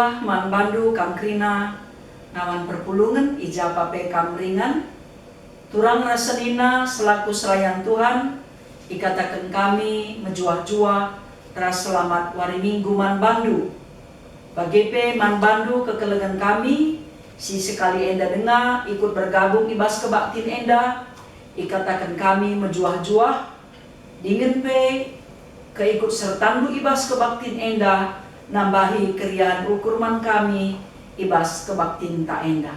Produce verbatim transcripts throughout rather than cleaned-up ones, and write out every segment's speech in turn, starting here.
Man bandu kam kerina ngawan perpulungen i ja pe kam ringan, turang ras senina selaku serayan Tuhan, ikataken kami mejuah-juah ras selamat wari Minggu man bandu. Bage pe man bandu kekelengen kami, si sekali enda denga ikut bergabung i bas kebaktin enda, ikataken kami mejuah-juah, dingen pe keikut sertandu i bas kebaktin enda nambahi keriahen ukur man kami i bas kebaktinta enda.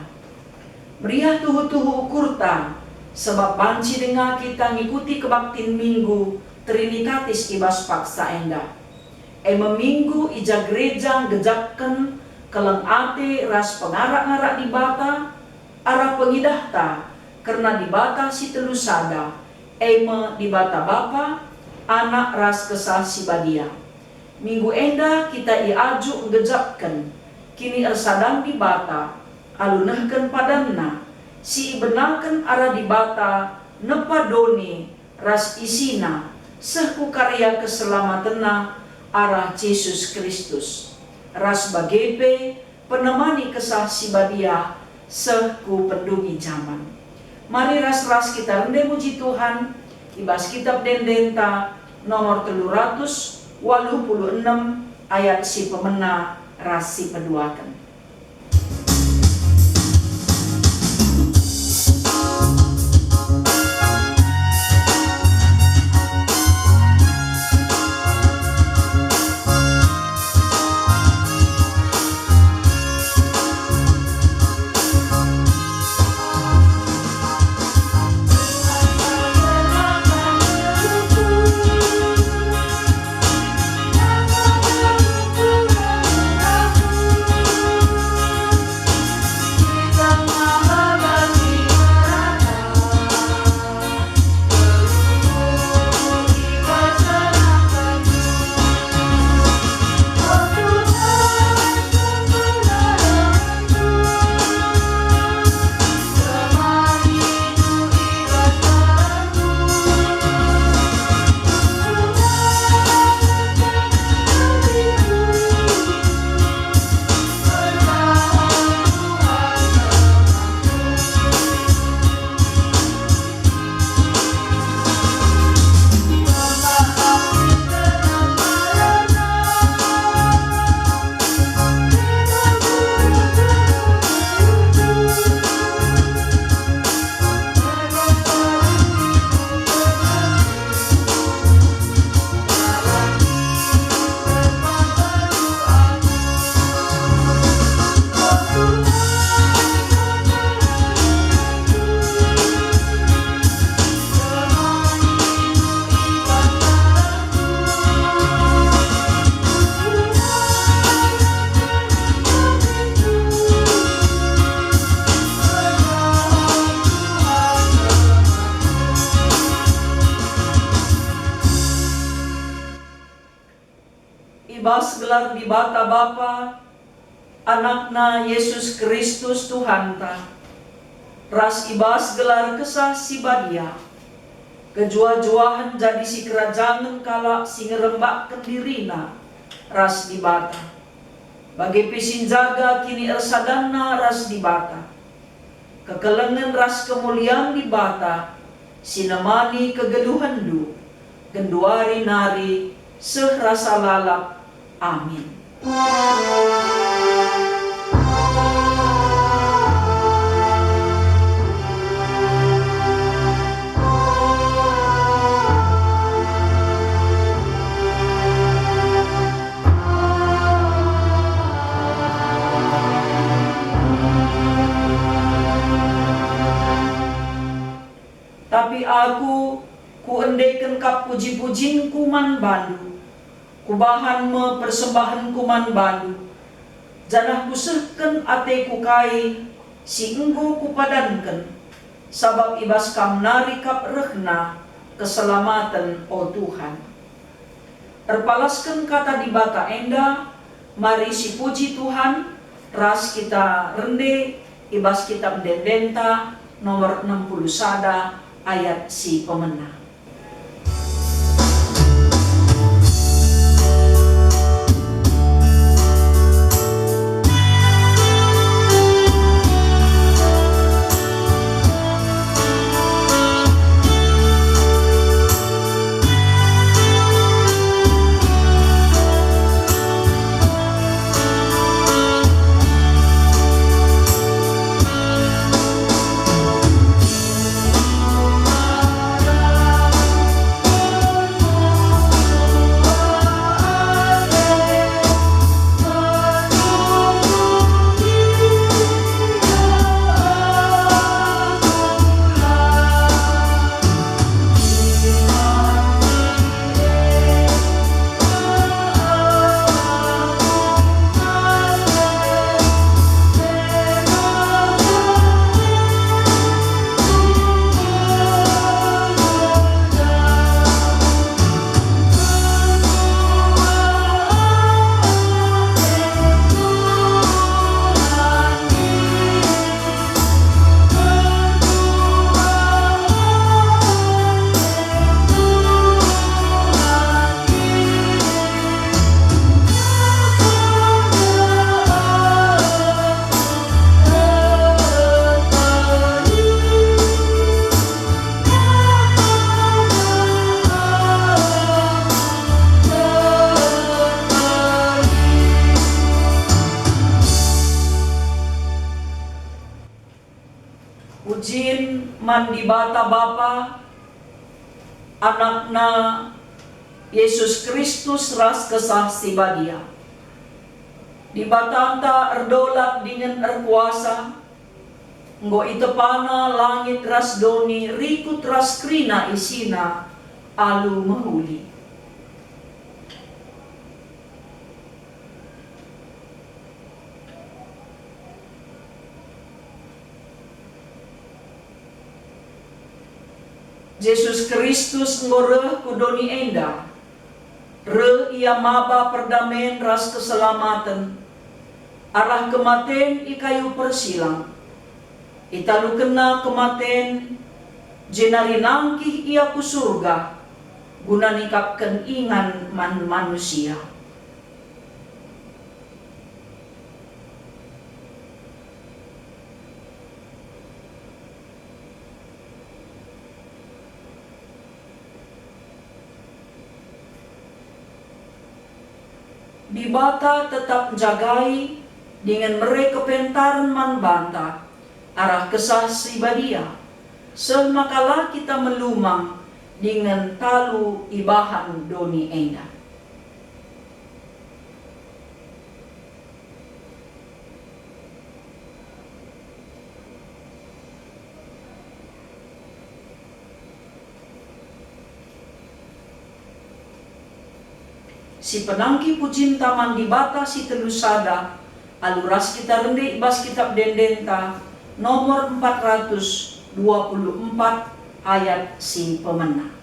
Meriah tuhu-tuhu ukurta, sabap banci denga kita ngikuti kebaktin Minggu Trinitatis i bas paksa enda. E me Minggu i ja gereja nggejapken keleng ate ras pengarak-ngarak Dibata, arah pengidahta kerna Dibata si telu sada, e me Dibata Bapa, Anak, ras Kesah Si Badia. Minggu enda kita iajuk nggejapken kinisertan Dibata alu nehken padanNa, si ibenaken arah Dibata nepa doni ras isina, seh ku karya keselamatenNa arah Jesus Kristus, ras bage pe penemani Kesah Si Badia seh ku pendungi jaman. Mari ras-ras kita rende muji Tuhan i bas Kitab Ende-Endenta nomor telu ratus waluh puluh enem ayat si pemena ras si peduaken. I bas gelar Dibata Bapa, AnakNa Jesus Kristus Tuhanta, ras i bas gelar Kesah Si Badia, kejuah-juahen jadi sikerajangen kalak si ngerembakken dirina ras Dibata, bage pe si njaga kinisertanna ras Dibata. Kekelengen ras kemulian Dibata si nemani kegeluhenndu, genduari nari seh rasa lalap. Amin. Tapi aku kuendeken kap puji-pujingku man bandu, kubahan me persembahenku man bandu, janah kusehken ateku kai si enggo kupadanken, sabap i bas kam nari kap rehna keselamaten, o Tuhan. Erpalasken kata Dibata enda, mari sipuji Tuhan, ras kita rende i bas Kitab Ende-Endenta nomor enam puluh sada ayat si pemena. Pujin man Dibata Bapa, Anakna, Jesus Kristus ras Kesah Si Badia. Dibatanta erdolat dingen erkuasa, enggo itepana langit ras doni rikut ras kerina isina alu mehuli. Jesus Kristus enggo reh ku doni enda. Reh Ia maba perdamen ras keselamaten arah kematen i kayu persilang. ItalukenNa kematen, jenari nangkih Ia ku Surga, guna nikapken ingan man manusia. Dibata tetap njagai dingen mere kepentaren man banta arah Kesah Si Badia, seh maka la kita melumang dingen talu ibahan doni enda. Sipenangki pujinta man Dibata si telu sada, alu ras kita rende i bas Kitap Ende-endenta, nomor empat ratus dua puluh empat, ayat si pemena.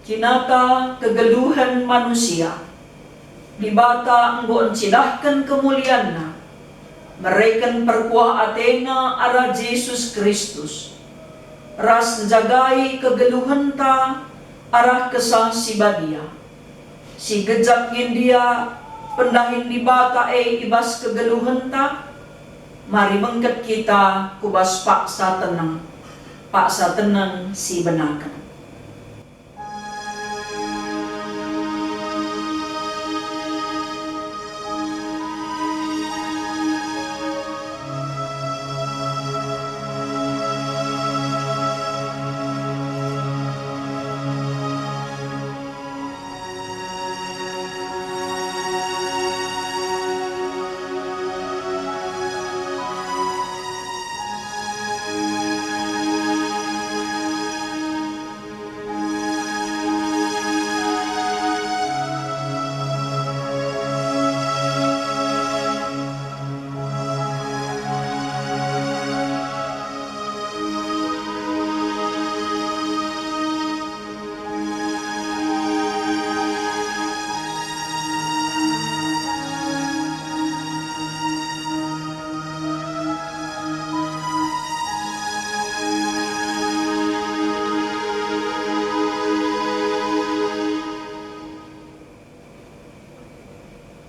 Kinata kegeluhen manusia. Dibata enggo ncidahken kemulianNa, mereken perkuah ateNa arah Jesus Kristus, ras njagai kegeluhenta arah Kesah Si Badia. Si gejap nge ndia pendahin Dibata e i bas kegeluhenta? Mari bengket kita ku bas paksa teneng, paksa teneng si benaken.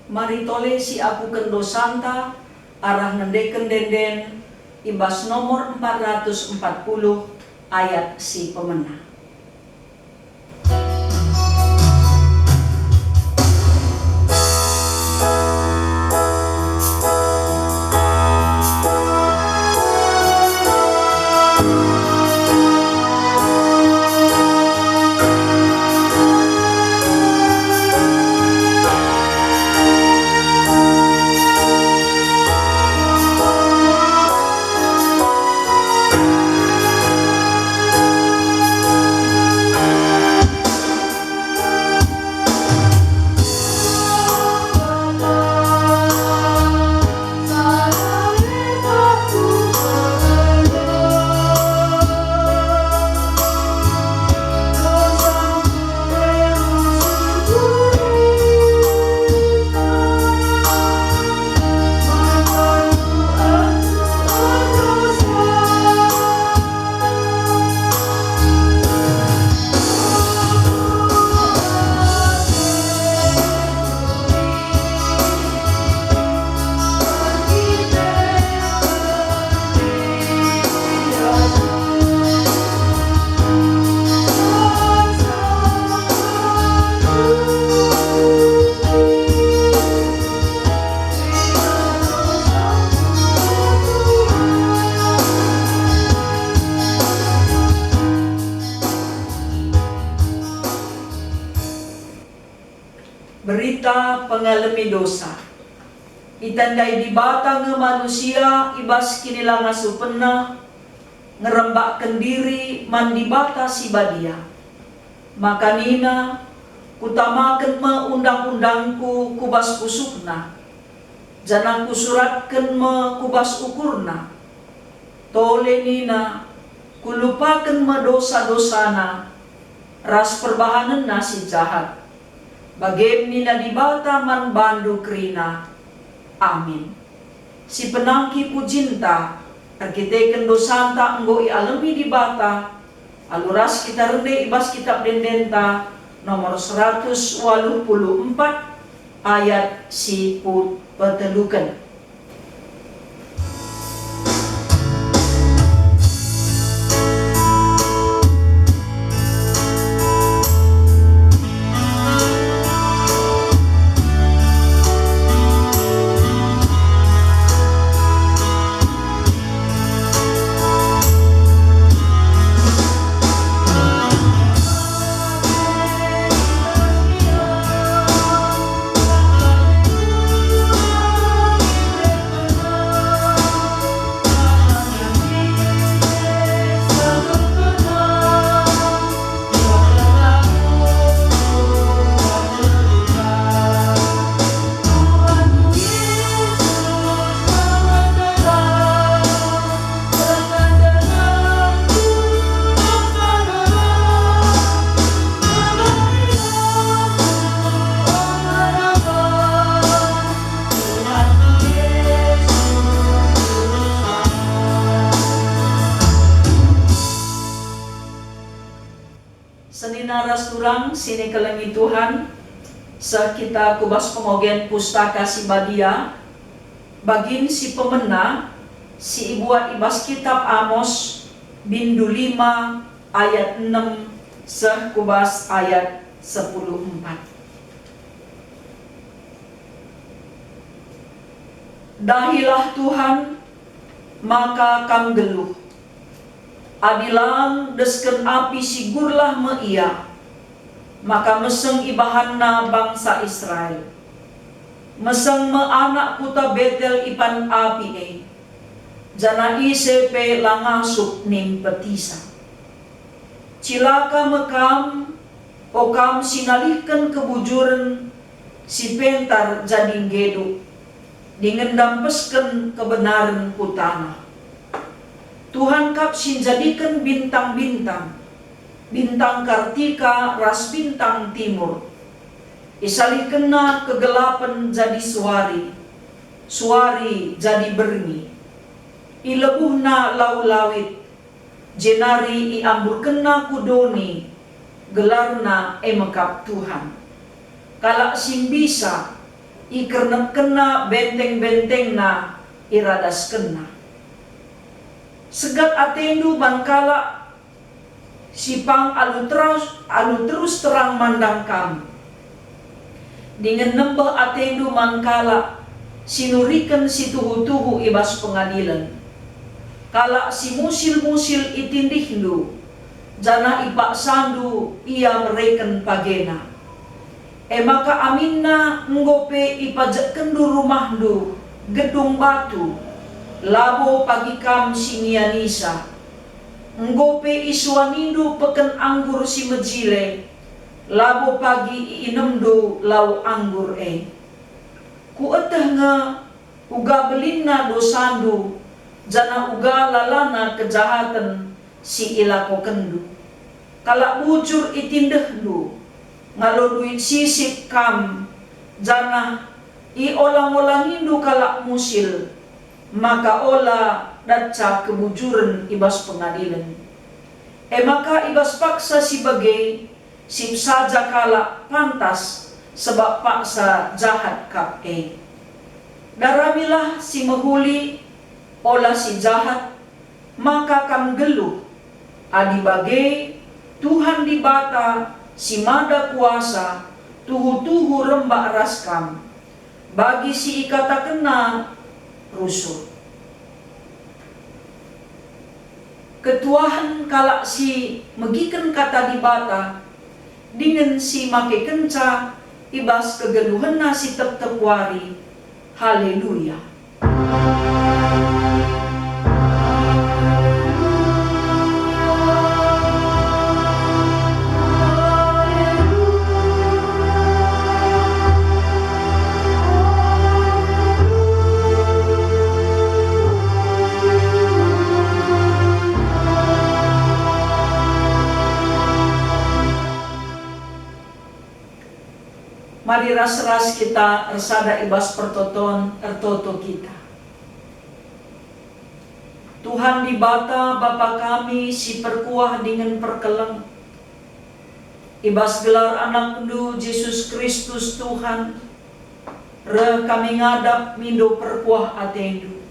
Mari tole siapuken dosanta arah ngendeken ende-enden i bas nomor empat ratus empat puluh ayat si pemena. Berita pengalemi dosa. Itandai Dibata nge manusia i bas kinilangasupenna, ngerembakken diri man Dibata si Badia. Maka nina, "Kutamaken me undang-undangku ku bas pusuhna, janah kusuratken me ku bas ukurna." Tole nina, "Kulupaken me dosa-dosana ras perbahanenna si jahat." Bage nina Dibata man bandu kerina. Amin. Si penangki pujinta, erkiteken dosanta enggo ialemi Dibata, alu ras kita rende i bas Kitap Ende-Endenta nomor seratus waluh puluh empat, ayat si ku-, peteluken. Senina ras turang si nikelengi Tuhan, seh kita ku bas pemogen Pustaka Si Badia, bagin si pemena si ibuat i bas Kitap Amos, bindu lima ayat enem seh ku bas ayat sepuluh empat. Dahilah Tuhan, maka kam nggeluh. Adi lang desken api sigurlah me ia, maka meseng ibahanna bangsa Israel. Meseng me anak kuta Betel ipan api e, janah ise pe la ngasup nimpetisa. Cilaka me kam, o kam si nalihken kebujuren si pentar jadi nggedu, dingen ndampesken kebenaren ku taneh. Tuhan kap si njadiken bintang-bintang, bintang Kartika ras bintang Timur. IsalihkenNa kegelapen jadi suari, suari jadi berngi. IlebuhNa lau lawit, jenari iamburkenNa ku doni, gelarNa e me kap Tuhan. Kalak si mbisa, ikernepkenNa benteng-bentengNa, iradaskenNa. Segat atendu man kalak si pang alu terus, alu terus terang mandang kam. Dingen nembeh atendu man kalak si nuriken si tuhu-tuhu i bas pengadilen. Kalak si musil-musil itindihndu, janah ipaksandu ia mereken pagena. E maka aminna enggo pe ipajekkenndu rumahndu gedung batu, labo pagi kam si ngianisa. Enggo pe isuanindu peken anggur si mejile, labo pagi iinemndu lau anggur e. Kueteh nge uga belinna dosandu, janah uga lalana kejahaten si ilakokenndu. Kalak bujur itindehndu, ngalo duit sisip kam, janah iolang-olangindu kalak musil, maka ola datca kebujuren i bas pengadilen. E maka i bas paksa si bage, sip saja kalak pantas sebab paksa jahat kap e. Daramilah si mehuli, ola si jahat, maka kam nggeluh. Adi bage, Tuhan Dibata si Mada Kuasa tuhu-tuhu rembak ras kam, bagi si ikatakenNa rusur. Ketuahen kalak si megiken Kata Dibata dingen si makekenca i bas kegeluhenna si tep-tep wari. Haleluya! Mari ras-ras kita ersada i bas pertoton, ertoto kita. Tuhan Dibata, Bapa kami si perkuah dingen perkeleng, i bas gelar AnakNdu, Jesus Kristus Tuhan, reh kami ngadap mindo perkuah ateNdu.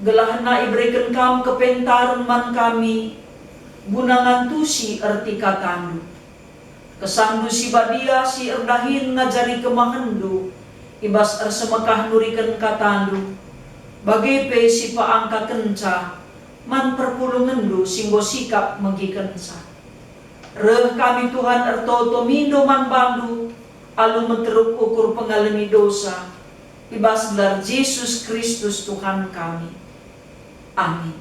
Gelahna ibereken Kam kepentaren man kami, guna ngantusi erti kataNdu. KesahNdu si Badia si erdahin ngajari kemahenNdu i bas ersemekah nuriken kataNdu, bage pe si peangkakenca man perpulungenNdu si enggo sikap megikenca. Reh kami, Tuhan, ertoto mindo man baNdu alu meteruk ukur pengalemi dosa, i bas gelar Jesus Kristus Tuhan kami. Amin.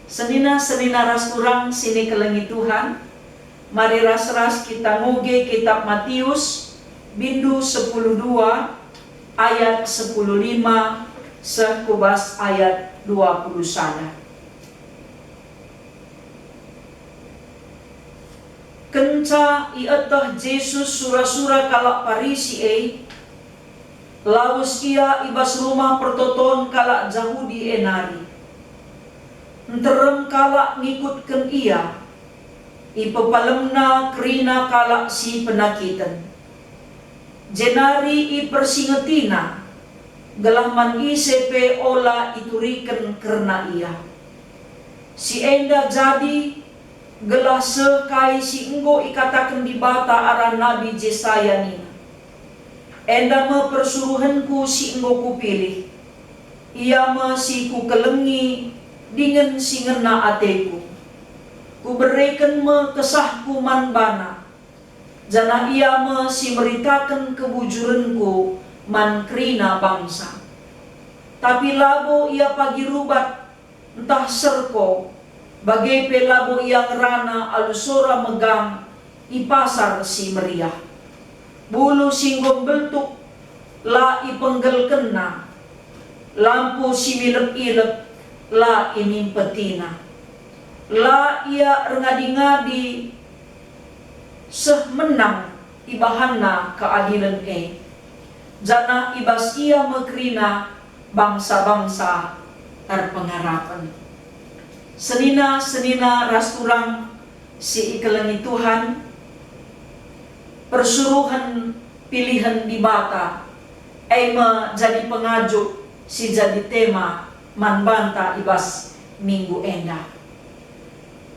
Senina-senina ras turang si ikelengi Tuhan, mari ras-ras kita nguge Kitap Matius, bindu sepuluh dua, ayat sepuluh lima seh ku bas ayat dua puluh sada. Kenca ieteh Jesus sura-sura kalak Parisi e, lawes ia i bas rumah pertoton kalak Jahudi e nari. Nterem kalak ngikutken ia, ipepalemna kerina kalak si penakiten. Jenari ipersingetina, gelah man ise pe ola ituriken kerna ia. Si enda jadi gelah seh kai si enggo ikataken Dibata arah Nabi Jesaya nina, "Enda me persuruhenKu si enggo Kupilih, Ia me si Kukelengi dingen si ngena ateKu. Kubereken me KesahKu man baNa, janah Ia me si meritaken kebujurenKu man kerina bangsa." Tapi labo ia pagi rubat ntah serko, bage pe labo ia ngerana alu sora megang i Pasar si Meriah. Buluh si enggo mbeltuk la ipenggelkenna, lampu si milep-ilep la inimpetina. La ia erngadi-ngadi seh menang ibahanna keadilen e, janah i bas ia me kerina bangsa-bangsa erpengarapen. Senina-senina ras turang si ikelengi Tuhan, persuruhen pilihen Dibata, e me jadi pengajuk si jadi tema man banta i bas minggu enda.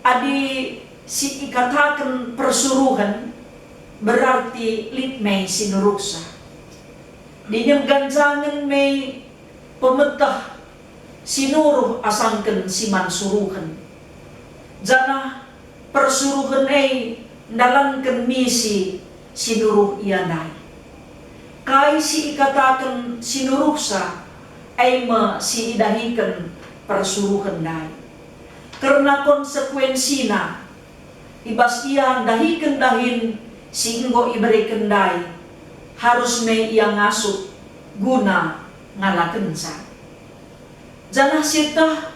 Adi si ikataken persuruhen, berarti lit me si nuruhsa. Dingen ganjangen me pemeteh si nuruh asangken si man suruhen. Janah persuruhen e ndalanken misi si nuruh ia ndai. Kai si ikataken si nuruhsa, e me si idahiken persuruhen ndai. Kerna konsekuensina, i bas ia ndahiken dahin si enggo ibereken ndai, harus me ia ngasup guna ngalakenca. Janah sieteh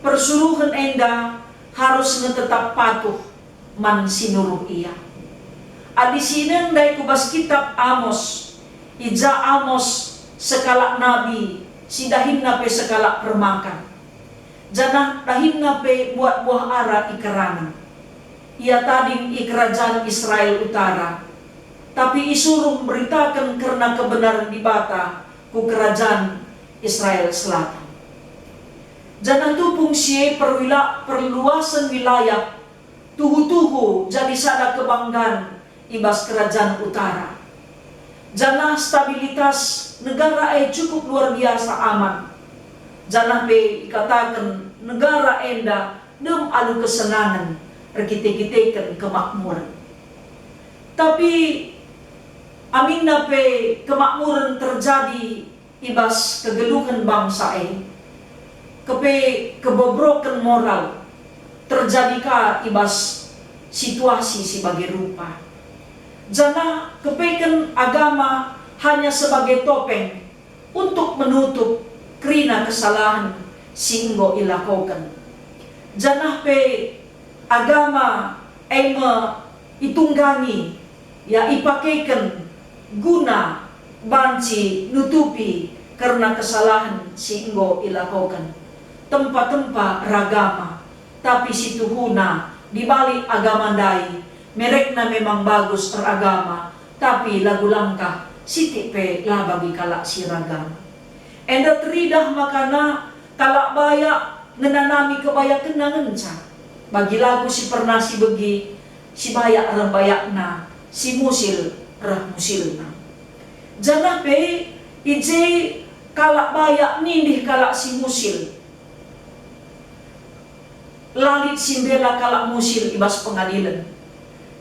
persuruhen enda harus nge tetap patuh man si nuruh ia. Adi sinen ndai ku bas kitap Amos, i ja Amos sekalak nabi si dahinna pe sekalak permakan, janah dahinna pe buat buah ara i kerangen. Ia tading i kerajaan Israel Utara, tapi isuruh mberitaken kerna kebenaren Dibata ku kerajaan Israel Selatan. Janah tupung si e perwila-, perluasen wilayah tuhu-tuhu jadi sada kebanggan i bas kerajaan Utara. Janah stabilitas negara e cukup luar biasa aman. Janah pe ikataken negara enda dem alu kesenangen erkite-kiteken kemakmuren. Tapi Aminna pe kemakmuren terjadi i bas kegeluhen bangsa e, kepe kebobroken moral terjadi ka i bas situasi si bage rupa. Janah kepeken agama hanya sebagai topeng untuk menutup kerina kesalahen si enggo ilakoken. Janah pe agama e me itunggangi, ya, ipakeken guna banci nutupi kerna kesalahen si enggo ilakoken. Tempa-tempa eragama, tapi si tuhuna di balik agama ndai, merekna memang bagus eragama, tapi lagu langkah sitik pe la bagi kalak si eragama. Enda teridah makana kalak bayak ngenanami kebayakenna ngenca. Bagi lagu si pernah sibegi, si bayak reh bayakna, si musil reh musilna. Janah pe i je kalak bayak nindih kalak si musil. La lit si mbela kalak musil i bas pengadilen.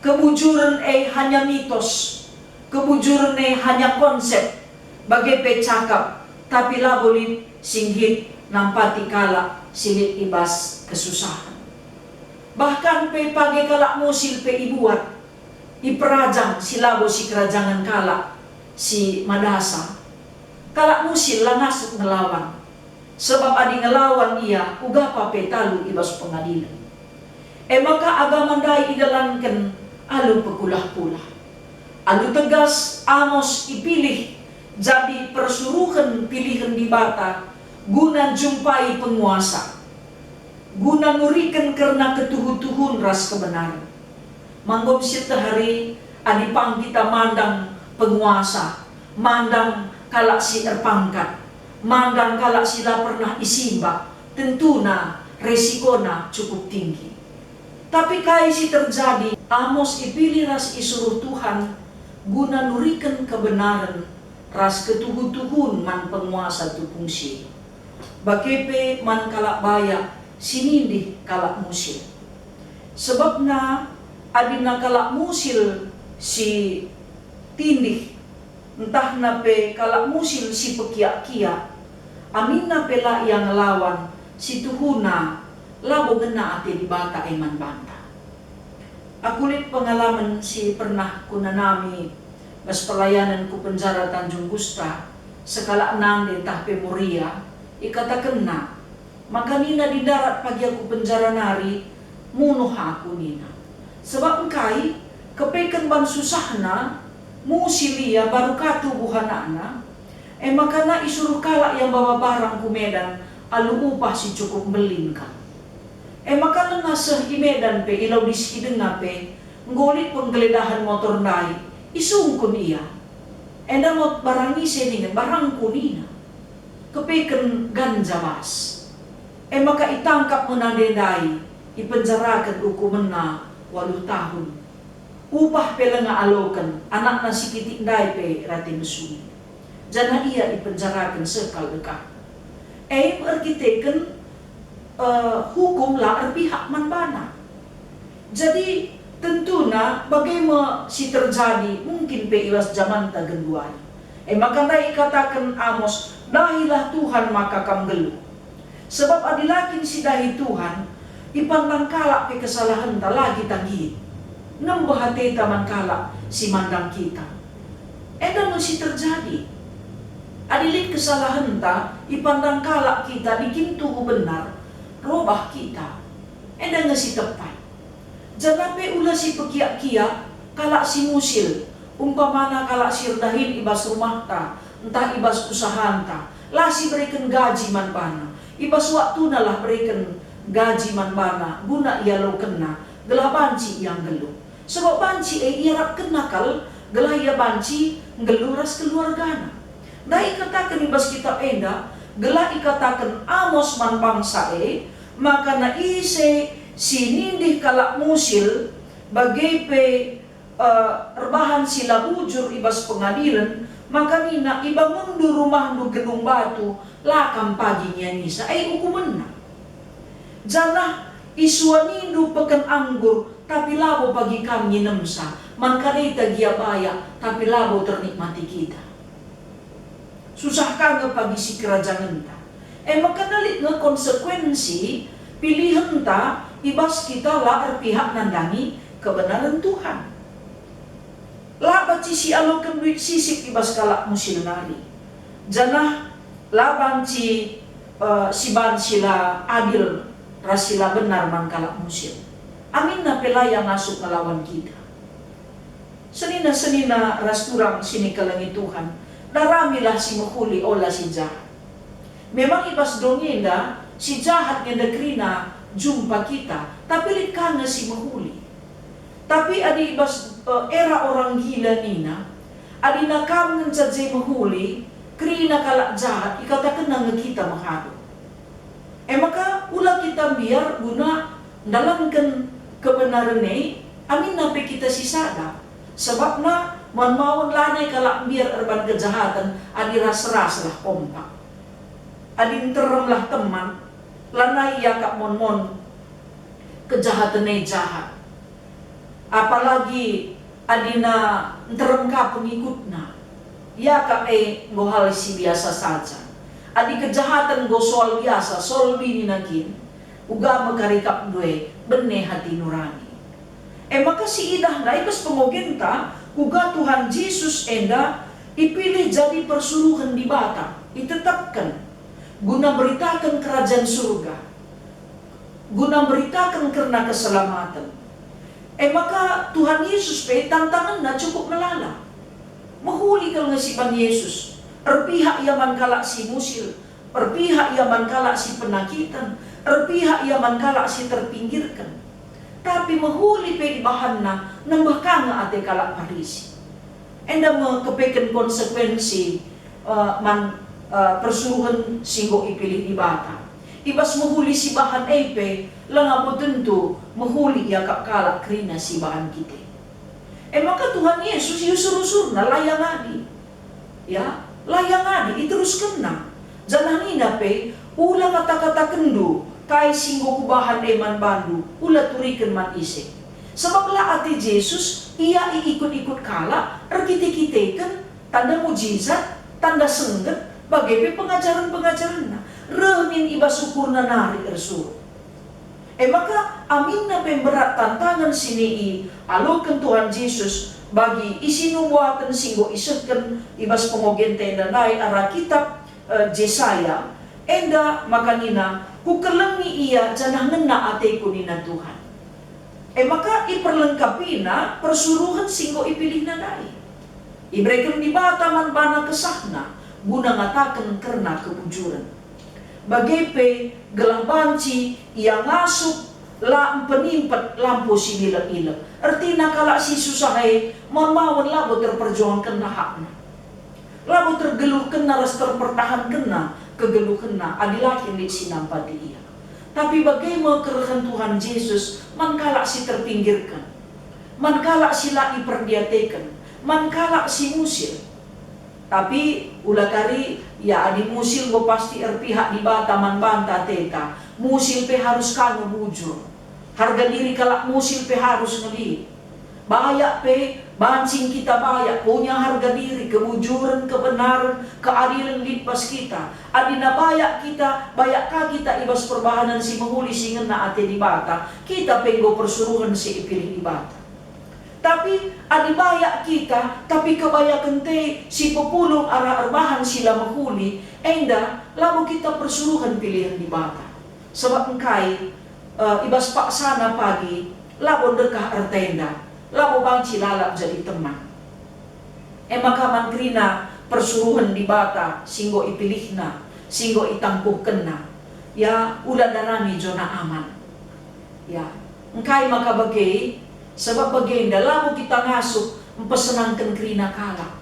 Kebujuren e hanya mitos, kebujuren e hanya konsep, bage pe cakap, tapi labo lit si nggit nampati kalak si lit i bas kesusahen. Bahkan pe page kalak musil pe ibuat, iperajang si labo sikerajangen kalak si madasa. Kalak musil la ngasup ngelawan, sebab adi ngelawan ia, uga pa pe talu i bas pengadilen. E maka agama ndai idalanken alu pekulah-kulah. Alu tegas Amos ipilih jadi persuruhen pilihen Dibata guna njumpai penguasa, guna nuriken kerna ketuhu-tuhun ras kebenaren. Manggom sieteh ari, adi pang kita mandang penguasa, mandang kalak si erpangkat, mandang kalak si la pernah isimbak, tentuna resikona cukup tinggi. Tapi kai si terjadi? Amos ipilih ras isuruh Tuhan guna nuriken kebenaren ras ketuhu-tuhun man penguasa tupung si e. Bage pe man kalak bayak si nindih kalak musil. Sebabna adina kalak musil si tindih, ntahna pe kalak musil si pekiak-kiak, aminna pe la ia ngelawan, si tuhuna labo ngena ate Dibata e man banta. Aku lit pengalamen si pernah kunanami bas pelayanen ku penjara Tanjung Gusta, sekalak nande tah pe Moria, ikatakenna, maka nina di darat pagi aku penjara nari, "Munuh aku," nina. Sebab engkai? Kepeken ban susahna, musil ia baru ka tubuh anakna, e maka na isuruh kalak ia mbawa barang ku Medan alu upah si cukup mbelin kal. E maka langa seh i Medan pe, i Laudis i denga pe, enggo lit penggeledahen motor ndai, isungkun ia. Enda mot barang ise ningen, "Barangku," nina. Kepeken ganja bas. E maka itangkap me nande ndai, ipenjaraken ukumenna waluh tahun. Upah pe langa aloken, anakna si kitik ndai pe rate mesui. Janah ia ipenjaraken seh kal dekahna. E me erkiteken, eh, hukum la erpihak man bana. Jadi, tentuna bage me si terjadi mungkin pe i bas jamanta genduari. E maka ndai ikataken Amos, "Dahilah Tuhan maka kam nggeluh." Sebab adi la kin sidahi Tuhan, ipandang kalak pe kesalahenta la kita nggit. Nembeh ateta man kalak si mandang kita. Enda me si terjadi. Adi lit kesalahenta, ipandang kalak kita adi kin tuhu benar, robah kita. Enda nge si tepat. Janah pe ula si pekiak-kiak, kalak si musil, umpamana kalak si erdahin i bas rumahta, ntah i bas usahanta, la sibereken gaji man bana, i bas waktunalah bereken gaji man bana guna ialokenna, gelah banci ia nggeluh. Sebab banci e iarapkenna kal, gelah ia banci nggeluh ras keluargana. Ndai ikataken i bas kitap enda, gelah ikataken Amos man bangsa e, maka na ise si nindih kalak musil, bage pe, eh, erbahan si la bujur i bas pengadilen, maka nina, "Ibangunndu rumahndu gedung batu, la kam pagi ngianisa." E ukumenna. Janah Isuanindu peken anggur, tapi labo pagi kam nginemsa, man kadeta gia bayak, tapi labo ternikmati kita. Susah ka nge pagi sikerajangenta. E maka lit nge konsekuensi pilihenta i bas kita la erpihak nandangi kebenaran Tuhan. La banci sialoken duit sisip i bas kalak musil nari, janah la banci, eh, siban si la adil ras si la benar man kalak musil. Aminna pe la ia ngasup ngelawan kita. Senina-senina ras turang si nikelengi Tuhan, daramilah si mehuli, ola si jahat. Memang i bas doni enda, si jahat nge enda kerina jumpa kita, tapi lit ka nge si mehuli. Tapi adi i bas, eh, era orang gila nina, adina kam ngenca je mehuli, kerina kalak jahat, ikatakenna nge kita mehadu. E maka ula kita mbiar guna ndalanken kebenaren e, aminna pe kita sisada. Sebabna maun-maun lanai kalak mbiar erban kejahaten adi ras-ras lah kompak. Adi nterem lah teman, lanai iakap mon-mon kejahaten e jahat. Apalagi adina nterem ka pengikutna, iakap e enggo hal si biasa saja. Adi kejahaten enggo soal biasa, solbi nina kin, uga me kari kap ndue bene hati nurani. E maka siidah ndai bas pengogenta, kuga Tuhan Jesus enda ipilih jadi persuruhen Dibata, itetapken guna mberitaken kerajaan surga, guna mberitaken kerna keselamaten. E maka Tuhan Yesus pe tantangenna cukup melala. Mehuli kal nge siban Yesus, erpihak ia man kalak si musil, erpihak ia man kalak si penakiten, erpihak ia man kalak si terpinggirken. Tapi mehuli pe ibahanna nembeh ka nge ate kalak Parisi. Enda me kepeken konsekuensi, eh, man, eh, persuruhen si enggo ipilih Dibata. I bas mehuli si bahan e pe, langa bo tentu mehuli iakap kalak kerina si bahan kite. E maka Tuhan Yesus iusur-usurna la ia ngadi. Ya, la ia ngadi, iteruskenna. Janah nina pe, "Ula kata-katakenndu, kai si enggo kubahan e man bandu, ula turiken man ise." Sebab la ate Jesus ia iikut-ikut kalak, erkite-kiteken, tanda mujizat, tanda sengget, bage pe pengajaren-pengajarenna, reh min i bas ukurna nari ersuruh. E maka, aminna pe mberat tantangen si nialoken Tuhan Jesus bagi isi nubuaten si enggo isehken i bas pengogenta enda ndai arah kitap, eh, Jesaya, enda maka nina, "Kukelengi ia janah ngena ateku," nina Tuhan. E maka iperlengkapina persuruhen si enggo ipilihna ndai. Ibereken Dibata man bana kesahna guna ngataken kerna kebujuren. Bage pe gelah banci ia ngasup la mpenimpet lampu si bilek-ilek. Ertina kalak si susah e maun-maun labo terperjuangkenna hakna. Labo tergeluhkenna ras terpertahankenna kegeluhenna adi la kin lit si nampati ia. Tapi bage me kerehen Tuhan Jesus man kalak si terpinggirken, man kalak si la iperdiateken, man kalak si musil. Tapi ula kari, ya, adi musil enggo pasti erpihak Dibata man banta ateta, musil pe harus ka nge bujur. Harga diri kalak musil pe harus nge lit. Bayak pe, banci kita bayak, punya harga diri, kebujuren, kebenaren, keadilen lit bas kita. Adina bayak kita, bayak ka kita i bas perbahanen si mehuli si ngena ate Dibata, kita pe enggo persuruhen si ipilih Dibata. Tapi adi bayak kita, tapi kebayaken te si pepulung arah erbahan si la mehuli, enda labo kita persuruhen pilihen Dibata. Sebab engkai, eh, i bas paksana pagi labo ndekah ertenda, labo banci lalap jadi teman. E maka man kerina persuruhen Dibata si enggo ipilihna, si enggo itangkuhkenna, ya, ula ndarami jona aman. Ya, engkai maka bage? Sebab bagenda labo kita ngasup mpesenangken kerina kalak.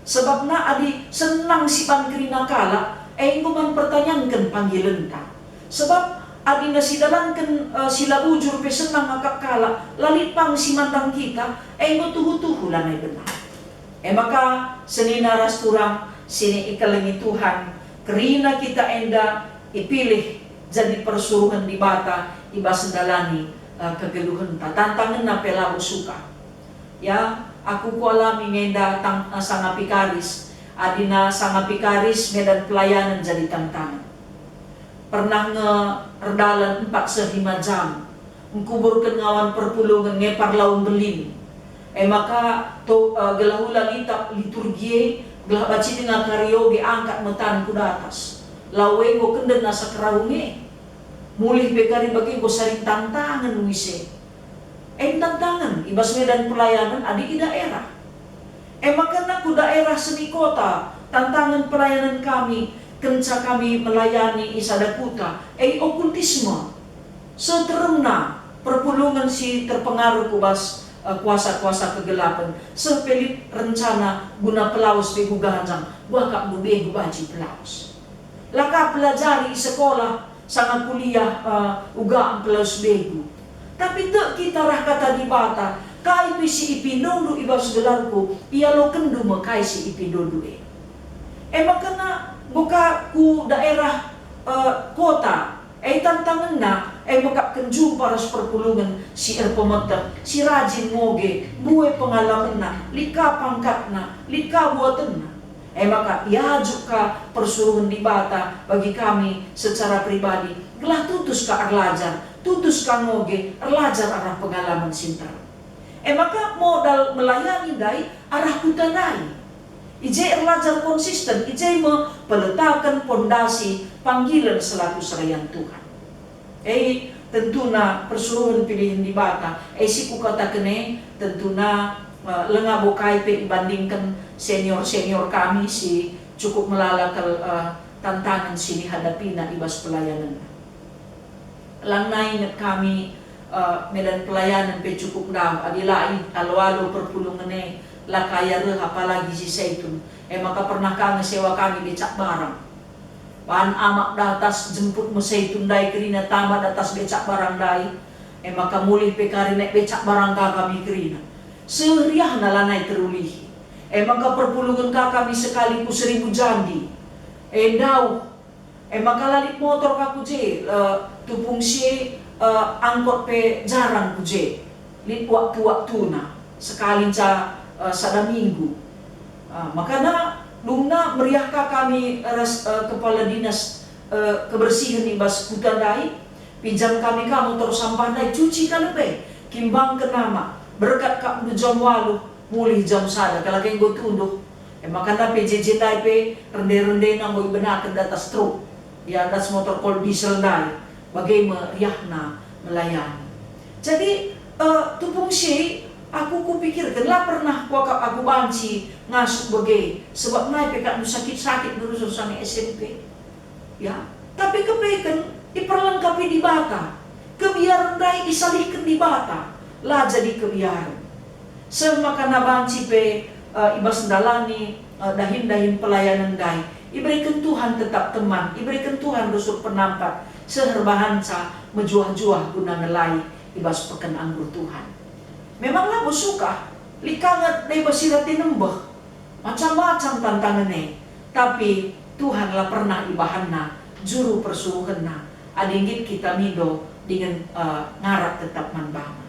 Sebabna adi senang siban kerina kalak, e enggo man pertanyanken panggilenta. Sebab adina sidalanken, eh, si la bujur pe senang akap kalak, la lit pang si mandang kita, e enggo tuhu-tuhu lanai benar. E maka, senina ras turang si ikelengi Tuhan, kerina kita enda ipilih jadi persuruhen Dibata i bas ndalani, eh, kegeluhenta. Tantangenna pe labo sukah. Ya, aku kualami ngenda tang, eh, sanga pikaris, adina sanga pikaris medan pelayanen jadi tantangen. Pernah nge erdalan empat seh lima jam, engkuburken ngawan perpulungen nge parlaun mbelin. E maka to, eh, gelah ula litap liturgi e, gelah banci denga kari oge angkat metan ku datas. Lau enggo kenden asa keraung e. Mulih pe kari bage enggo saring tantangen wise. En tantangen i bas medan pelayanen adi i daerah. E maka na ku daerah semi kota, tantangen pelayanen kami, kenca kami melayani i sada kuta, e okultisme. Seteremna perpulungen si terpengaruh ku bas, eh, kuasa-kuasa kegelapen, seh pe lit rencana guna pelawes begu ganjang, buakap ndu begu banci pelawes. La ka pelajari i sekolah, sanga kuliah, eh, uga mpelawes begu. Tapi tek kita arah kata Dibata, kai pe si ipindondu i bas gelarku, ialokenndu me kai si ipindondu e. E maka na enggo ka ku daerah, eh, kota, e tantangenna, e mekapken jumpa ras perpulungen si erpemeteh, si rajin ngoge, mbue pengalamenna, lit ka pangkatna, lit ka buatenna. E maka iajuk ka persuruhen Dibata bagi kami secara pribadi, gelah tutus ka erlajar, tutus ka ngoge, erlajar arah pengalamen si nterem. E maka modal melayani ndai arah kuta ndai. I je erlajar konsisten, i je me peletaken pondasi panggilen selaku serayan Tuhan. E, tentuna persuruhen pilihen Dibata, e si kukataken e, tentuna, eh, langa bo kai pe ibandingken senior-senior kami si cukup melala kal, eh, tantangen si nihadapina i bas pelayanenna. Lanai inget kami, eh, medan pelayanen pe cukup ndauh, adi la i alo-alo perpulungen e, la kaya reh apalagi si Saitun. E maka pernah ka nge sewa kami becak barang. Bahan amak datas jemput me Saitun ndai kerina tama datas becak barang ndai. E maka mulih pe kari naik becak barang ka kami kerina. Seh riahna lanai terulihi. E maka perpulungen ka kami sekali ku Seribu Jandi. E ndauh. E maka la lit motor ka ku je, eh, tupung si, eh, angkot pe jarang ku je. Lit waktu-waktuna, sekali nca, eh, sada minggu. Ah, makana dungna meriah ka kami ras, eh, kepala dinas, eh, kebersihen i bas kuta ndai, pinjam kami ka motor sampah ndai, cuci ka lebe, kimbangken amak, berkat ka ndu jam waluh, mulih jam sada, kalak enggo tunduh. E maka na P J J ndai pe rende-rendena enggo ibenaken datas truk, ya, datas motor kol diesel ndai, bage me riahna melayani. Jadi, eh, tupung si aku kupikirken, la pernah kuakap aku banci ngasup bage, sebab nai pe kak ndu sakit-sakit ndu rusur sanga S M P. Ya, tapi kepeken iperlengkapi Dibata. Kebiaren ndai isalihken Dibata, la jadi kebiaren. Seh maka na banci pe, eh, i bas ndalani, eh, dahin-dahin pelayanen ndai, ibereken Tuhan tetap teman, ibereken Tuhan rusur penampat, seh erbahanca mejuah-juah guna ngelai i bas peken anggur Tuhan. Memang labo sukah, lit ka nge deba si rate nembeh. Macam-macam tantangen e, tapi Tuhan la pernah ibahanNa juru persuruhenNa adi nggit kita mindo dingen, eh, ngarap tetap man baNa.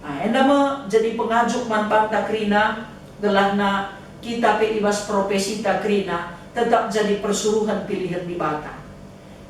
Ah, enda me jadi pengajuk man banta kerina, gelahna kita pe i bas profesita kerina tetap jadi persuruhen pilihen Dibata.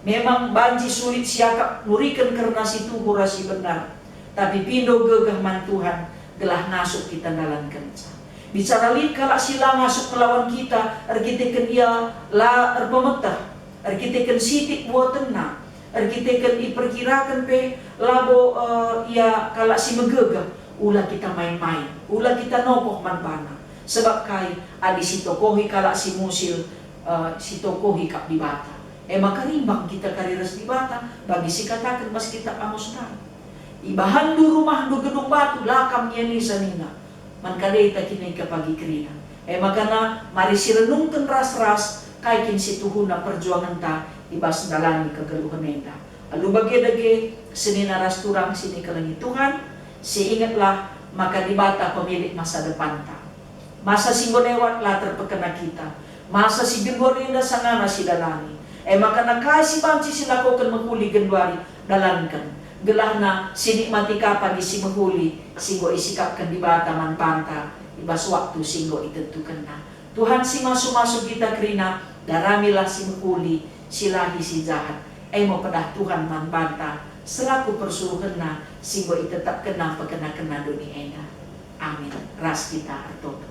Memang banci sulit siakap nuriken kerna si tuhu ras si benar, tapi pindo gegeh man Tuhan gelah ngasup kita ndalankenca. Bicara lit kalak si la ngasup ngelawan kita erkiteken ia la erpemeteh, erkiteken sitik buatenna, erkiteken iperkiraken pe labo, eh, ia kalak si megegeh, ula kita main-main, ula kita nokoh man bana. Sebab kai? Adi sitokohi kalak si musil, eh, sitokohi kap Dibata. E maka rimbang kita kari ras Dibata, bagi sikataken bas kitab Amos ndai. Ibahanndu rumahndu gedung batu, la kam ngianisa nina, man kadeta kine ka pagi kerina. E maka na mari sirenungken ras-ras kai kin situhuna perjuangenta i bas ndalani kegeluhen enda. Alu bage dage, senina ras turang si nikelengi Tuhan, siingetlah maka Dibata pemilik masa depanta. Masa si enggo lewat la terpekena kita. Masa si genduari enda sangana sidalani. E maka kai si banci silakoken mehuli genduari? Dalanken, gelahna sinikmati ka pagi si mehuli, si enggo isikapken Dibata man banta i bas waktu si enggo itentukenNa. Tuhan si masu-masu kita kerina, daramilah si mehuli, silahi si jahat. E me pedah Tuhan man banta, selaku persuruhenNa si enggo itetapkenNa mpekenakenna doni enda. Amin. Ras kita ertoto.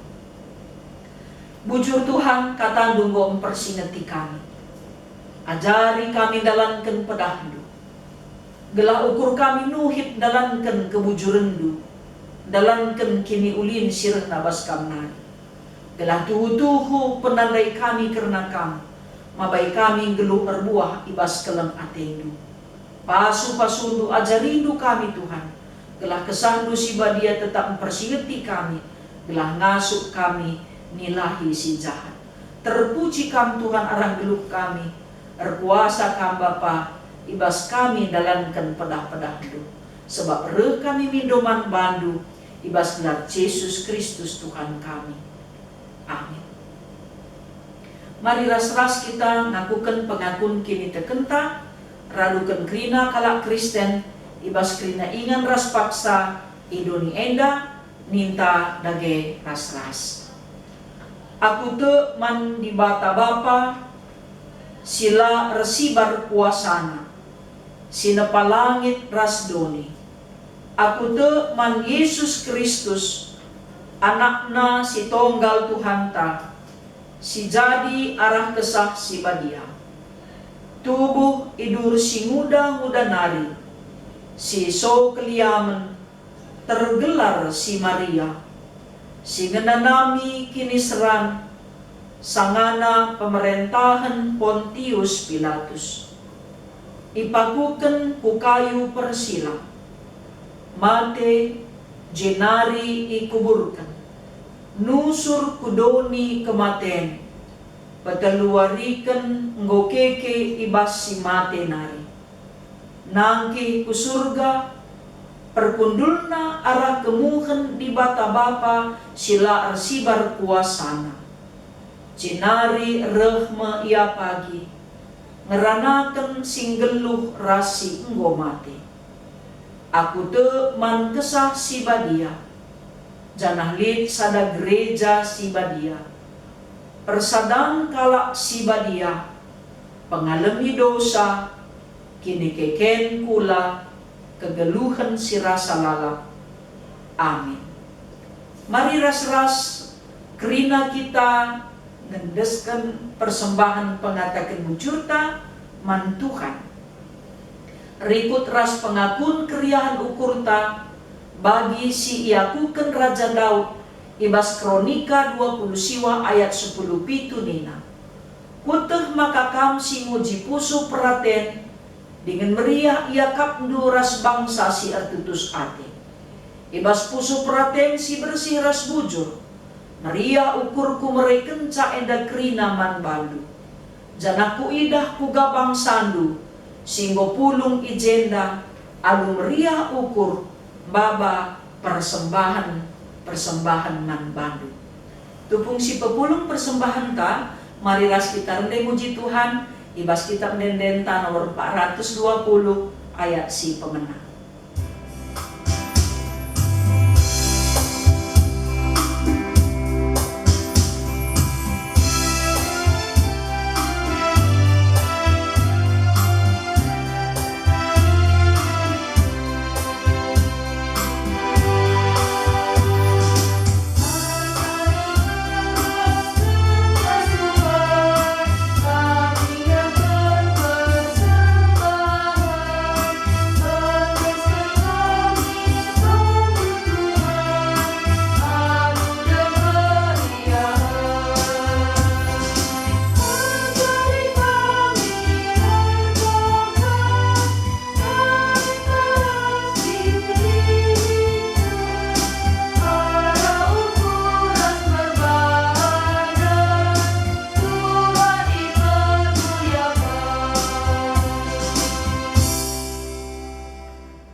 Bujur Tuhan, kataNdu enggo mpersingeti kami. Ajari kami ndalanken pedahNdu, gelah ukur kami nuhit ndalanken kebujurenNdu, ndalanken kiniulin si rehna bas Kam nari. Gelah tuhu-tuhu penandai kami kerna Kam, mabai kami nggeluh erbuah i bas keleng ateNdu. Pasu-pasuNdu ajarindu kami, Tuhan, gelah KesahNdu si Badia tetap mpersingeti kami, gelah ngasup kami nilahi si jahat. Terpuji Kam, Tuhan, arah geluh kami. Erkuasa Kam, Bapa, i bas kami ndalanken pedah-pedahNdu, sebab reh kami mindo man baNdu i bas gelar Jesus Kristus, Tuhan kami. Amin. Mari ras-ras kita ngakuken pengakun kinitekenta, raduken kerina kalak Kristen, i bas kerina ingan ras paksa i doni enda, ninta dage ras-ras. Aku tek man Dibata Bapa, si la ersibar kuasaNa, si nepa langit ras doni. Aku tek man Jesus Kristus, AnakNa si tonggal Tuhanta, si jadi arah Kesah Si Badia. Tubuh idur si nguda-nguda nari, si so keliamen, tergelar si Maria, si ngenanami kiniseran, sangana pemerentahen Pontius Pilatus. Ipakuken ku kayu persila, mate, jenari ikuburken, nusur ku doni kematen, peteluwariken enggo keke i bas si mate nari. Nangkih ku Surga, perkundulNa arah kemuhen Dibata Bapa si la ersibar kuasaNa. Jenari reh me Ia pagi, ngeranaken si nggeluh ras si enggo mate. Aku tek man Kesah Si Badia, janah lit sada gereja si badia, persadan kalak si badia, pengalemi dosa, kinikeken kula, kegeluhen si rasa lalap. Amin. Mari ras-ras kerina kita ngendesken persembahen pengataken bujurta man Tuhan. Rikut ras pengakun keriahen ukurta, bagi si iakuken Raja Daud i bas Kronika dua puluh siwa ayat sepuluh pitu nina, "Kueteh maka Kam si nguji pusuh peraten, dingen meriah iakapNdu ras bangsa si ertutus ate. I bas pusuh peraten si bersih ras bujur, meriah ukurku merekenca enda kerina man baNdu. Janah kuidah kuga bangsaNdu, si enggo pulung i jenda, alu meriah ukur, maba persembahen-persembahen man baNdu." Tupung si pepulung persembahenta, mari ras kita rende muji Tuhan, i bas Kitab Ende-Endenta nomor empat ratus dua puluh, ayat si pemena.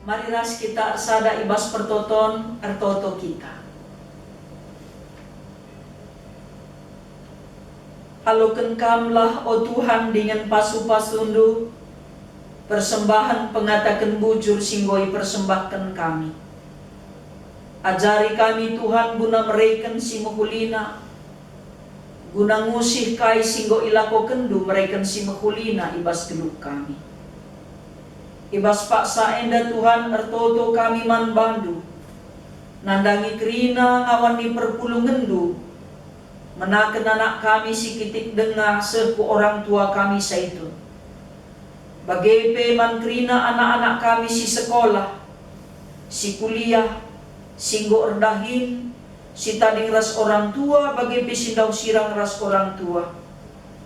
Mari ras kita ersada i bas pertoton, ertoto kita. Aloken Kamlah, o Tuhan, dingen pasu-pasundu, persembahen pengataken bujur si enggo ipersembahken kami. Ajari kami, Tuhan, guna mereken si mehulina, guna ngusih kai si enggo ilakokenndu mereken si mehulina i bas geluh kami. I bas paksa enda, Tuhan, ertoto kami man bandu, nandangi kerina ngawan ni perpulungenndu, menaken anak kami si kitik denga seh ku orang tua kami Saitun. Bage pe man kerina anak-anak kami si sekolah, si kuliah, si enggo erdahin, si tading ras orang tua, bage pe si ndauh sirang ras orang tua,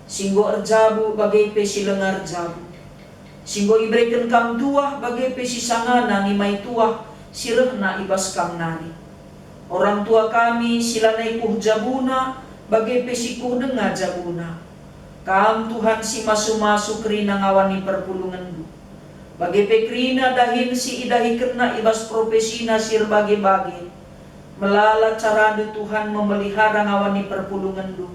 si enggo erjabu, bage pe si langa erjabu, si enggo ibereken Kam tuah, bage pe si sangana nimai tuah si rehna i bas Kam nari. Orang tua kami si lanai kuh jabuna, bage pe si kuh denga jabuna. Kam, Tuhan, si masu-masu kerina ngawan ni perpulungenndu, bage pe kerina dahin si idahikenna i bas profesina si erbage-bage. Melala carandu, Tuhan, memelihara ngawan ni perpulungenndu,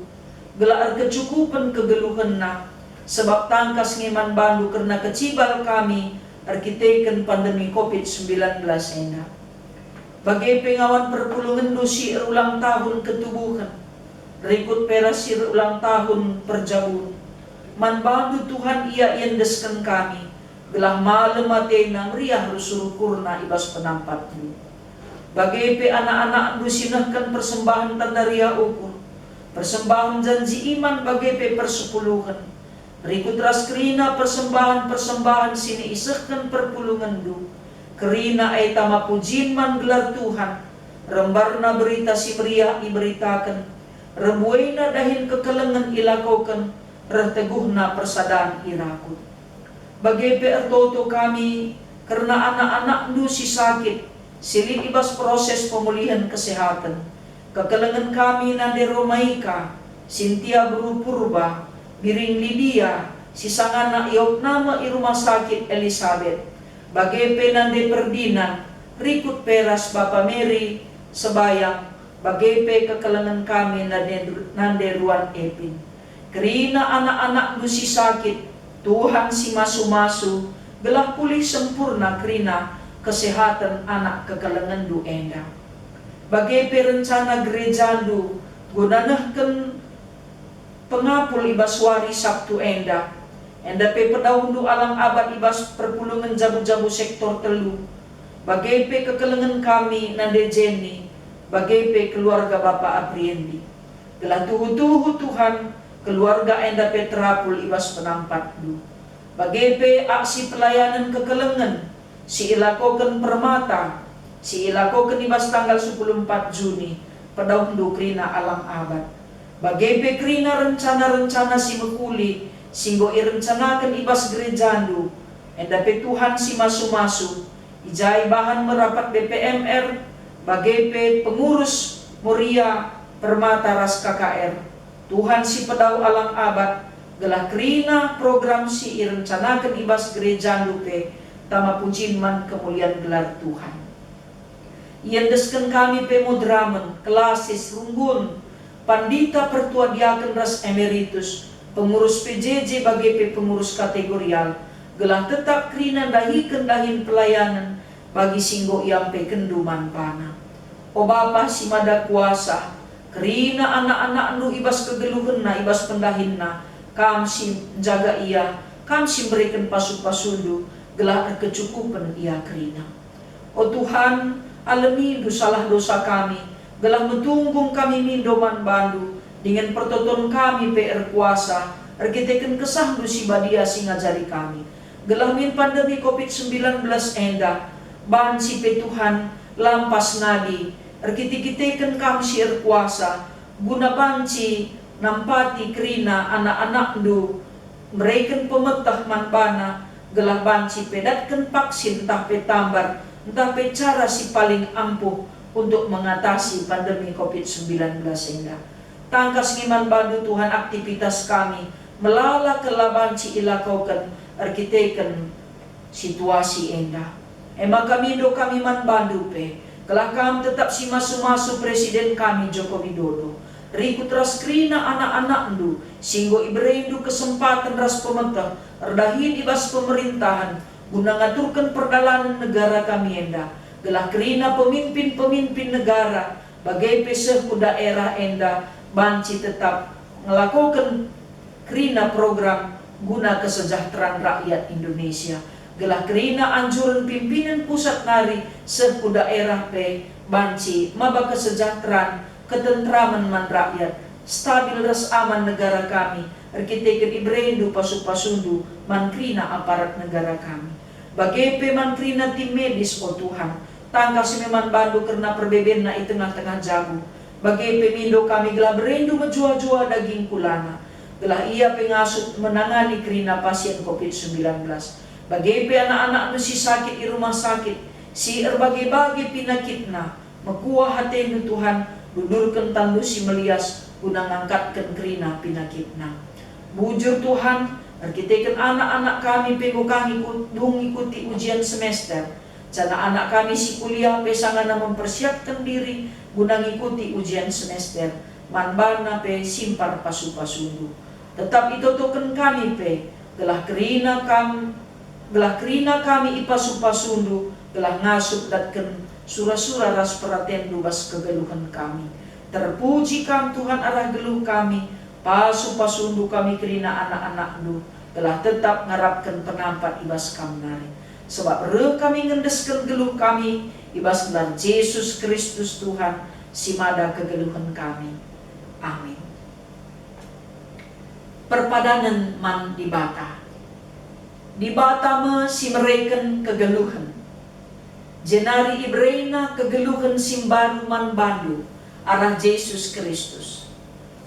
gelah erkecukupen kegeluhenna, sebab tangkas nge man bandu kerna kecibal kami erkiteken pandemi covid sembilan belas enda. Bage pe ngawan perpulungenndu si erulang tahun ketubuhen, rikut pe ras si erulang tahun perjabun. Man bandu, Tuhan, ia iendesken kami, gelah malem atena meriah rukur-rukurna i bas penampatndu. Bage pe anak-anakndu si nehken persembahen tanda riah ukur, persembahen janji iman, bage pe persepuluhen, rikut ras kerina persembahen-persembahen si niisehken perpulungenndu, kerina e tama pujin man gelar Tuhan, rembarna berita si meriah iberitaken, erbuena dahin kekelengen ilakoken, reh teguhna persadan irakut. Bage pe ertoto kami kerna anak-anakndu si sakit, si lit i bas proses pemulihen kesehaten. Kekelengen kami nande Romaika, Sintia beru Purba, biring Lidia, si sangana iopna me i Rumah Sakit Elisabet, bage pe nande Perdinan, rikut pe ras Bapa Meri, Sebayang, bage pe kekelengen kami nande, nande Ruan Epin. Kerina anak-anakndu si sakit, Tuhan si masu-masu, gelah pulih sempurna kerina kesehaten anak kekelengenndu enda. Bage pe rencana gerejandu guna nehken pengapul i bas wari Sabtu enda. Enda pe pedauhndu alang abad i bas perpulungen jabu-jabu sektor telu, bage pe kekelengen kami nande Jenny, bage pe keluarga Bapa Apriendi. Gelah tuhu-tuhu, Tuhan, keluarga enda pe terapul i bas penampatndu. Bage pe aksi pelayanen kekelengen si ilakoken Permata, si ilakoken i bas tanggal sepuluh empat Juni, pedauhndu kerina alang abad. Bage pe kerina rencana-rencana si mehuli si enggo irencanaken i bas gerejandu, enda pe Tuhan si masu-masu, i ja ibahan me rapat B P M R, bage pe pengurus Moria, Permata ras K K R. Tuhan si pedauh alang abad, gelah kerina program si irencanaken i bas gerejandu pe tama pujin man kemulian gelar Tuhan. Iendesken kami pe moderamen, klasis, runggun, pandita, pertua diaken ras emeritus, pengurus P J J bage pe pengurus kategorial, gelah tetap kerina ndahiken dahin pelayanen bagi si enggo iampekenndu man bana. O Bapa si Mada Kuasa, kerina anak-anakndu i bas kegeluhenna, i bas pendahinna, Kam si njaga ia, Kam si mbereken pasu-pasundu, gelah erkecukupen ia kerina. O Tuhan, alemindu salah dosa kami, gelah metunggung kami mindo man bandu, dingen pertoton kami pe erkuasa, erkiteken kesahndu si badia si ngajari kami. Gelah min pandemi covid sembilan belas enda, banci pe Tuhan lampas nadi, erkite-kiteken Kam si erkuasa, guna banci nampati kerina anak-anakndu, mereken pemeteh man bana, gelah banci pe datken vaksin ntah pe tambar, ntah pe cara si paling ampuh untuk mengatasi pandemi covid sembilan belas enda. Tangkas nge man bandu, Tuhan, aktivitas kami, melala kal la banci ilakoken erkiteken situasi enda. E maka mindo kami man bandu pe, gelah Kam tetap si masu-masu Presiden kami Joko Widodo. rikut ras kerina anak-anakndu, si enggo iberendu kesempaten ras pemeteh erdahin i bas pemerintahen, guna ngaturken perdalanen negara kami enda, gelah kerina pemimpin-pemimpin negara, bage pe seh ku daerah enda banci tetap ngelakoken kerina program guna kesejahteran rakyat Indonesia, gelah kerina anjuren pimpinen pusat nari seh ku daerah pe banci maba kesejahteran, ketentramen man rakyat, stabil ras aman negara kami, erkiteken iberendu pasu-pasundu man kerina aparat negara kami. Bage pe man kerina tim medis, o Tuhan, tangkas me man bandu kerna perbebenna i tengah-tengah jabu. Bage pe mindo kami gelah berendu mejuah-juah daging kulana, gelah ia pe ngasup menangani kerina pasien covid sembilan belas. Bage pe anak-anakndu si sakit i rumah sakit, si erbage-bage pinakitna, mekuah atendu, Tuhan, dudurken tanNdu si melias guna ngangkatken kerina pinakitna. Bujur, Tuhan, erkiteken anak-anak kami pe enggo ka ngiku-, dung ngikuti ujian semester, janah anak kami si kuliah pe sangana mempersiapken diri guna ngikuti ujian semester, man bana pe simpar pasu-pasundu. Tetap itotoken kami pe, gelah kerina kam, gelah kerina kami ipasu-pasundu, gelah ngasup datken sura-sura ras peratenndu bas kegeluhen kami. Terpuji Kam, Tuhan, arah geluh kami, pasu-pasundu kami kerina anak-anakndu, gelah tetap ngarapken penampat i bas Kam nari. Sebab reh kami ngendesken geluh kami i bas gelar Jesus Kristus Tuhan, si mada kegeluhen kami. Amin. Perpadanen man Dibata. Dibata me si mereken kegeluhen, jenari ibereNa kegeluhen si mbaru man bandu arah Jesus Kristus,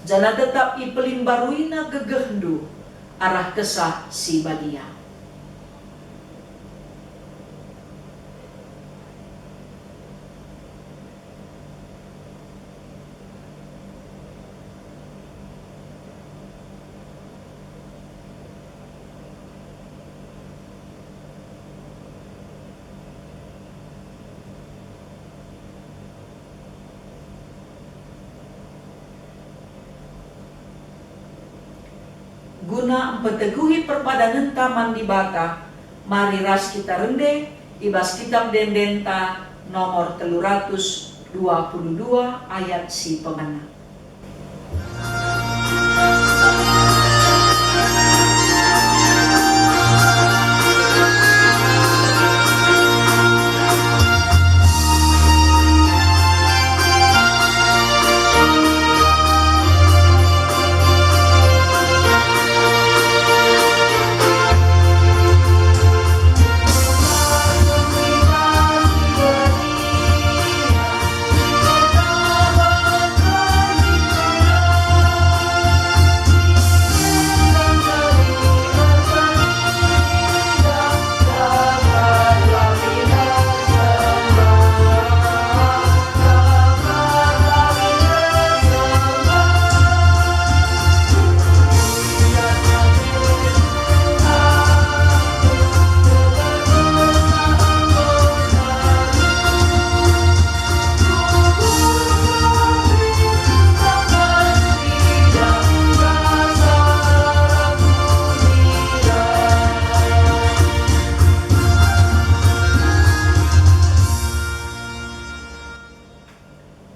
janah tetap ipelimbaruiNa gegehndu arah Kesah Si Badia. Guna mpeteguhi perpadanenta man Dibata, mari ras kita rende i bas Kitap Ende-endenta nomor telu ratus dua puluh dua ayat si pemena.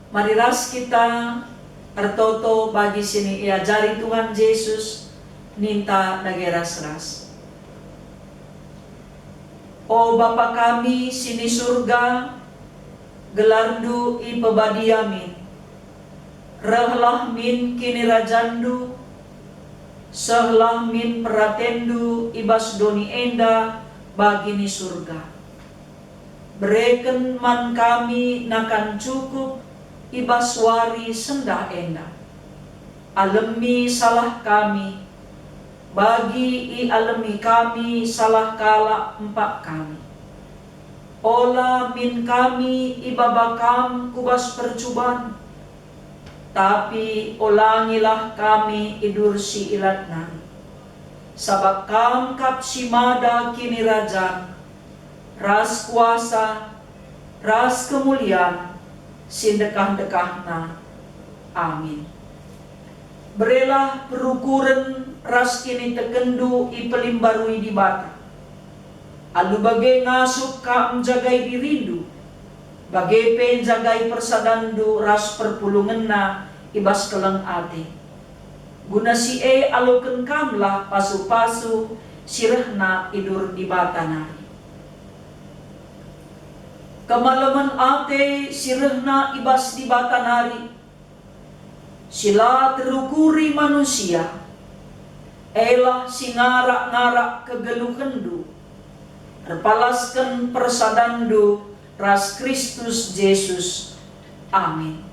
Mari ras kita ertoto bagi si niajari Tuhan Jesus, ninta dage ras-ras. O Bapa kami si ni Surga, gelarNdu ipebadia min. Rehlah min kinirajanNdu, sehlah min peratenNdu i bas doni enda bagi ni Surga. Bereken man kami nakan cukup i bas wari sendah enda. Alemi salah kami, bagi ialemi kami salah kalak empak kami. Ola min kami ibaba Kam ku bas percuban, tapi olangilah kami i bas si ilat nari. Sabap Kam kap si mada kinirajan, ras kuasa, ras kemulian, si ndekah-ndekahna. Amin. Berelah perukuren ras kinitekenndu ipelimbarui Dibata. Alu bage ngasup kam njagai dirindu, bage pe njagai persadanndu ras perpulungenna i bas keleng ate. Guna si e aloken kamlah pasu-pasu si rehna i bas Dibata nari. Kemalemen ate si rehna i bas Dibata nari, si la terukuri manusia, elah si ngarak-ngarak kegeluhenndu, erpalasken persadanndu ras Kristus Jesus. Amin.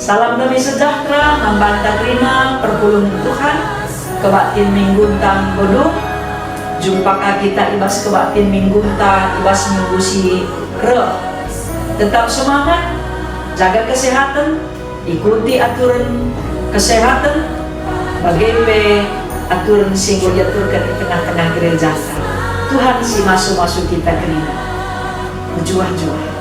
Salam damai sejahtera man banta kerina perpulungen Tuhan, kebaktin minggunta enggo dung. Jumpa ka kita i bas kebaktin minggunta i bas minggu si reh. Tetap semangat, jaga kesehatan, ikuti aturen kesehatan, bage pe aturen si enggo iaturken i tengah-tengah gerejata. Tuhan si masu-masu kita kerina. Mejuah-juah.